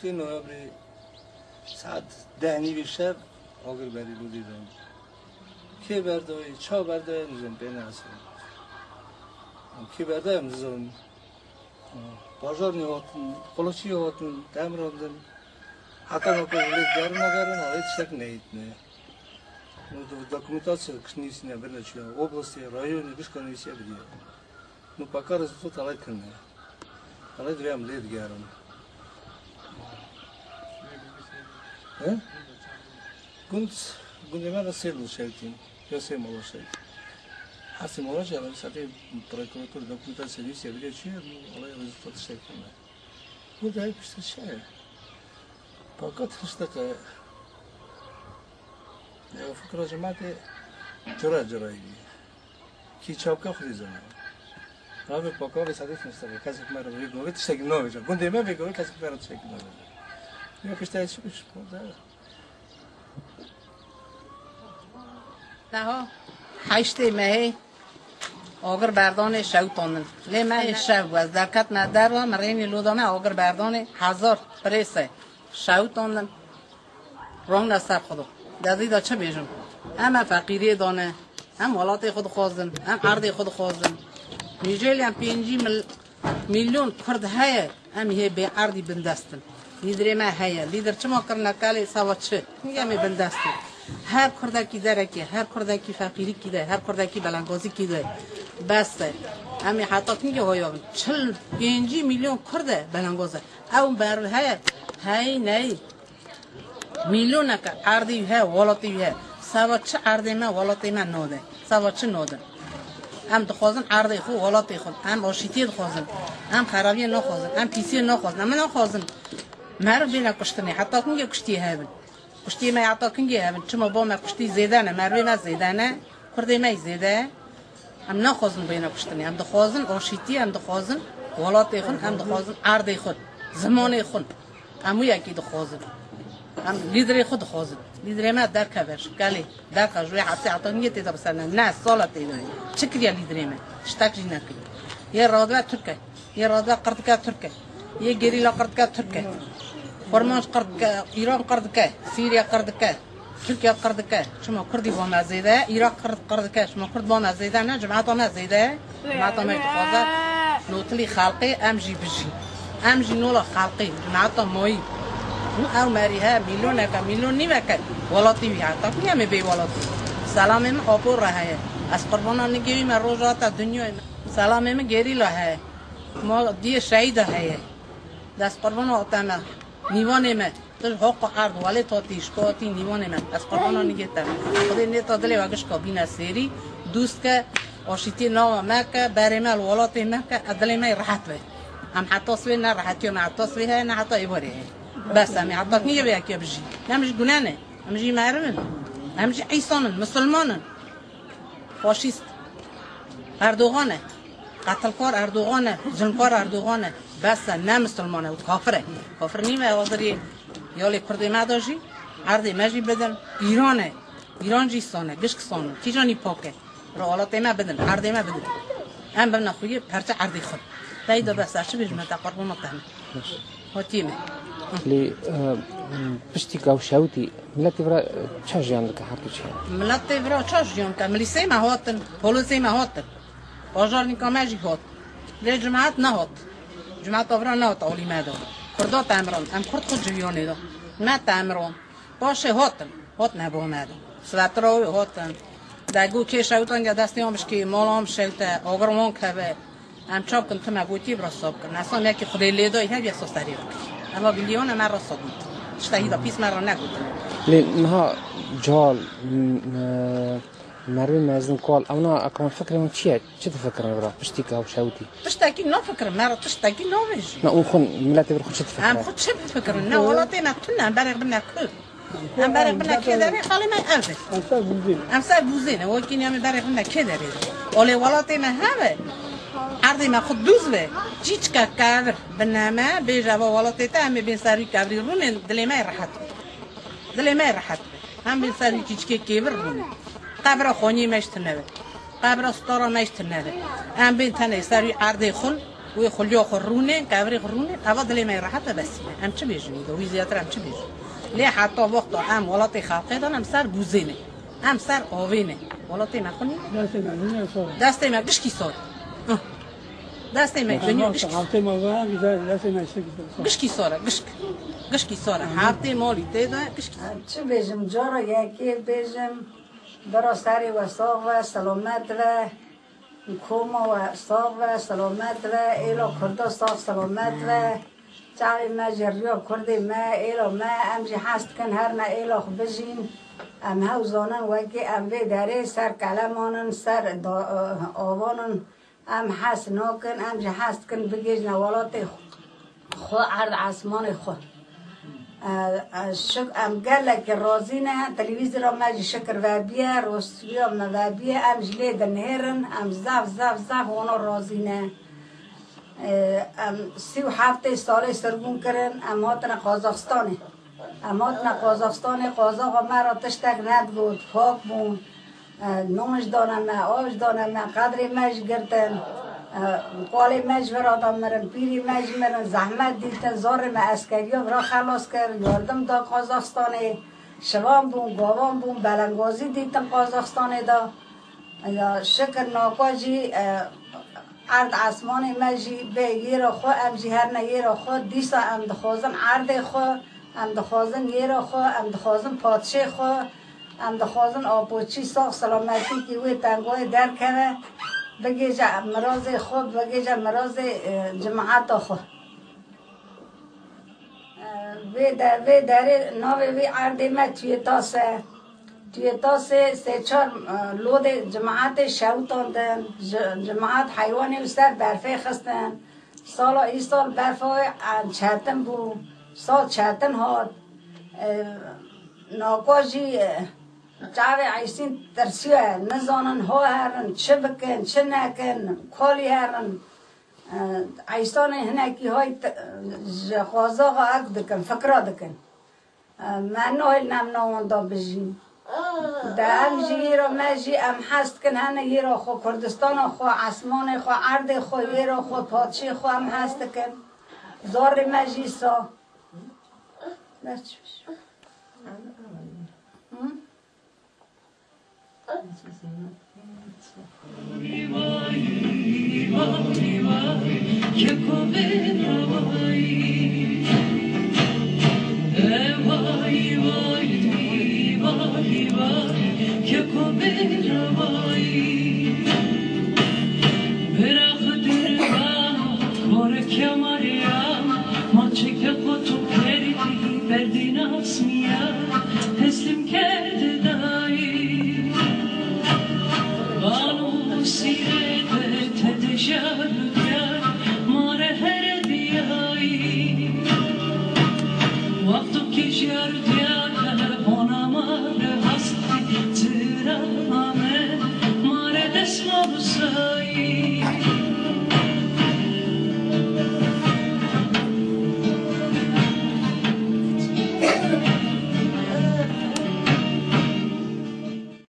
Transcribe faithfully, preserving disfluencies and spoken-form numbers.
Sê Noyabrê saet deh nîvê şev agir berî Lûdê de. Kê berdayê, ça berdayê, nizam pê neasê. Kê berdayê, nizam. Bajarnê hatin, Qoloçiyê hatin, dem randin. Heta nokê lê derin nagerin, alê tiştek neyitne. Dokumentasya kişnîsine birine çiya, oblastê, rayonê, gişka neysiye bidiye. Nu pakar zû talay kirine. Talay divê em lê digerin. He? Gund, gundê me de sê dil şewtîn. Ya sê mala şewtîn. Her sê mala jî em satê prokurator, dokûmenta servîsê bile çi ye, nu alay rezultat şewtîn me. Gund hep işte şey. Pakat işte ke. Ya fikra cemaatê cira cira yî. Kî çapka xwedî zana. Navê paka vê sadê tiştekî, kesek me re vê govê tiştekî navêje. Gundê me vê govê kesek me re tiştekî navêje. Ya kişte çi biş, da. Daha heştê mehê agir berdanê şewtandin. Lê me ê şev bû. Ez derketme derve, min rênî lûda me agir berdanê hezar prêse şewtandin. Rewna ser xwe do. Dezî de çi bêjim? Em e feqîriyê de ne. Em welatê xwe dixwazin. Em erdê xwe dixwazin. Nîjêliyan pêncî mil-, milyon Kurd heye. Em hê bê erdî bindest in. Lîderê me heye. Lîder çima kirine kalê sava çi? Em ê bindest in. Her Kurdekî derekê, her Kurdekî feqîrîkî de, her Kurdekî belengazîkî de. Bes e. Em ê heta kingê hoya bin? Çil pêncî milyon Kurd e belengaz e. Ew meriv heye. Hey ney. Milyoneke erdê wî heye, welatê wî heye. Sava çi erdê me, welatê me node? Sava çi nodin? Em dixwazin erdê xwe, welatê xwe. Em aşîtiyê dixwazin. Em xerabiyê naxwazin. Em pîsiyê naxwazin. Em naxwazin meriv bêne kuştinê. Heta kingê kuştiyê hebin? Kuştiyê me heta kingê hebin? Çima bo me kuştî zêde ne? Merivê me zêde ne? Kurdê me yî zêde ye. Em naxwazin bêne kuştinê. Em dixwazin aşîtî, em dixwazin welatê xwe, em dixwazin erdê xwe, zimanê xwe. Em wî yekî dixwazin. Em lîderê xwe dixwazin. Lîderê me derkeve ji kelê. Derke ji wê hepsê heta niyê tê de biserne. Ne, sala tê de ye. Çi kiriye lîderê me? Tiştek jî nekiriye. Yê radibe Tirk e. Yê radibe qir dike Tirk e. Yê gerîla qir dike Tirk e. Kurmanc qir dike, Îran qir dike, Sîriye qir dike. Tirkiye qir dike, çima Kurdî bo me zêde ye, Iraq qir, qir dike, çima Kurd bo me zêde ne, cemaeta me zêde ye. Cemaeta me jî dixwaze notilî xelqê, em jî bijîn. Em jî nola xelqê, cemaeta mayî. Û ew merî he, mîlyoneke, mîlyon nîveke, welatî wî heta ku em ê bê welatî. Selamê min apo re heye. Ez qurbana nigê wî me, rojhata dinyayê me. Selamê min gerîla heye. Ma diyê şehîda heye. Dest qurbana ate me. Nîvanê me. Tu ji hoqa erd welê tatî, şikatî nîvanê me. Ez qurbana nigê te. Xwedê nêta dilê we gişka bîne sêrî, dûst ke, aşîtiyê nava me ke, berê me li welatê me ke, ez dilê me yê rehet be. Em heta sibê ne rehetiya me heta sibê heye, ne heta êvarê heye. Bes em ê heta niyê vê yekê bijî. Em jî gune ne. Em jî meriv in. Em jî îsan in, misilman in. Faşîst Erdogan e. Qetilkar Erdogan e. Zulmkar Erdogan e. Bes e, ne misilman e, û kafir e. Kafir nîme hazirî ya lê Kurdê me de jî, erdê me jî bidin. Îran e. Îran jî san e, gişk san e. Kîjanî pak e. Re welatê me bidin, erdê me bidin. Em bimne xuyê perçe erdê xwe. Tey de bes e, çi bêjime te, qurban te me. Hotî me. Lê, e, piştî ka ew şewitî, miletê vira, e, ça jiyan dike her tu çi? Miletê vira ça jiyan dike? Milîsê me hatin, polisê me hatin. Bajarnîka me jî hat. Lê cimat nehat. Cimata vira nehat alî me de. Kurda te em ran. Em Kurd xwe civiyanê de. Me te em ran. Paşê hatin. Hotine bo me de. Svetira wê hatin. Degu kê şewtan ge destê wan bişkê, mala wan bişewte, agir wan keve. Em çap kin, tu me gotî bi rasa bikin. Esam yekî Xwedê lê dayî hev yesa serî bikir. Eva giliyona me rasa got. Tişta hîda pîs me re negotin. Lê niha cal, m-, e, merivê mezin kal, ewna ekran fikrê wan çi ye? Çi difikirin vira? Piştî ka ew şewitî. Tiştekî nafikirin, me re tiştekî navêjî. Na, û xwe miletê vir xwe çi difikirin? Em xwe çi bifikirin? Ne welatê me tune, em berê bine ku. Em berê bine kê derê, xalê me ev e. Em ser bûzê ne. Em ser bûzê ne, wekî em ê berê bine kê derê. Olê welatê me hev e. Erdê me xwe dûz be. Çîçka kevir bine me, bêje va welatê te, em ê bên ser wî kevirî rûnê, dilê me yê rehet be. Dilê me yê rehet be. Em bên ser wî çîçkê kevir rûnê. Qebra xaniyê me jî tune be. Qebra stara me jî tune be. Em bên tenê ser wî erdê xwe. Wê xulya xwe rûnê, qevrê xwe rûnê, eva dilê me rehet e, bes e. Em çi bêjin îdo? Wî zêdetir em çi bêjin? Lê heta wexta em welatê xelkê de ne, em ser bûzê ne. Em ser avê ne. Welatê me xwe nîne. Destê me, destê me gişkî sor. Hıh. Destê me, gişkî sor. Destê me, gişkî sor. Gişkî sor e, gişk. Gişkî sor e. Her tê malî tê de gişkî sor. Çi bêjim, cara yekê bêjim, bira serê we sax ve, selamet ve. Koma we sax ve, selamet ve, êla Kurda sax selamet ve. Çavê me ji riya Kurdê me, êla me, em jî hez dikin her ne êla xwe bijîn. Em hew zanin wekî em vê derê ser keleman in, ser da-, avan in. Em hez nakin, em jî hez dikin bigihîjine welatê xwe, erd esmanê xwe. E, e, şik-, em gelekî razî ne, televîzyona me jî şikir vebiye, rostbiya me vebiye, em jî lê dinihêrin, em zaf, zaf, zaf wana razî ne. E, em sî û heftê salê sirgûn kirin, em hatine Qazaxistanê. Em hatine Qazaxistanê, qazaxa me re tiştek negot, pak bûn. E, non ji dane me, av ji dane me, qedrê me ji girtin. E, kalê me ji vira de mirin, pîrê me ji mirin, zehmet dîtin, zorê me eskeriya vira xelas kir, yardim da Qazaxistanê. Şivan bûn, gavan bûn, belengazî dîtin Qazaxistanê de. Ya şikir naka jî, e, erd esmanê me jî bê yêra xwe, em jî herne yêra xwe. Dîsa em dixwazin erdê xwe, em dixwazin yêra xwe, em dixwazin padşê xwe, em dixwazin apoçî sax selametîkî wê tengoyê derkeve, bigêje mirazê xwe, bigêje mirazê, e, cemaeta xwe. Vê de, vê derê navê vê erdê me Tuyê Tas e. Tuyê Tasê sê çar, e, lodê cemaetê şewitandin. Ji-, cemaet heywanê li ser berfê xistin. Sala îsal berfa wê, e, çetin bû. Sal çetin hat. E, naka jî, e, çavê Eysîn tirsiye. Nizanin ho herin, çi bikin, çi nekin, kalî herin. E, Eysanê hinekî hay te-, ji qazaxa ek dikin, fikra dikin. E, me nahêlin em nav wan da bijîn. De em jî yêra me jî em hez dikin hene yêra xwe, Kurdistana xwe, esmanê xwe, erdê xwe, yêra xwe, padşê xwe em hez dikin. Zorê me jî sa. Hı? Berdîna smiya teslim kerde dayî. Banu sîrete te deşa dudya mare here diyayî. Wexto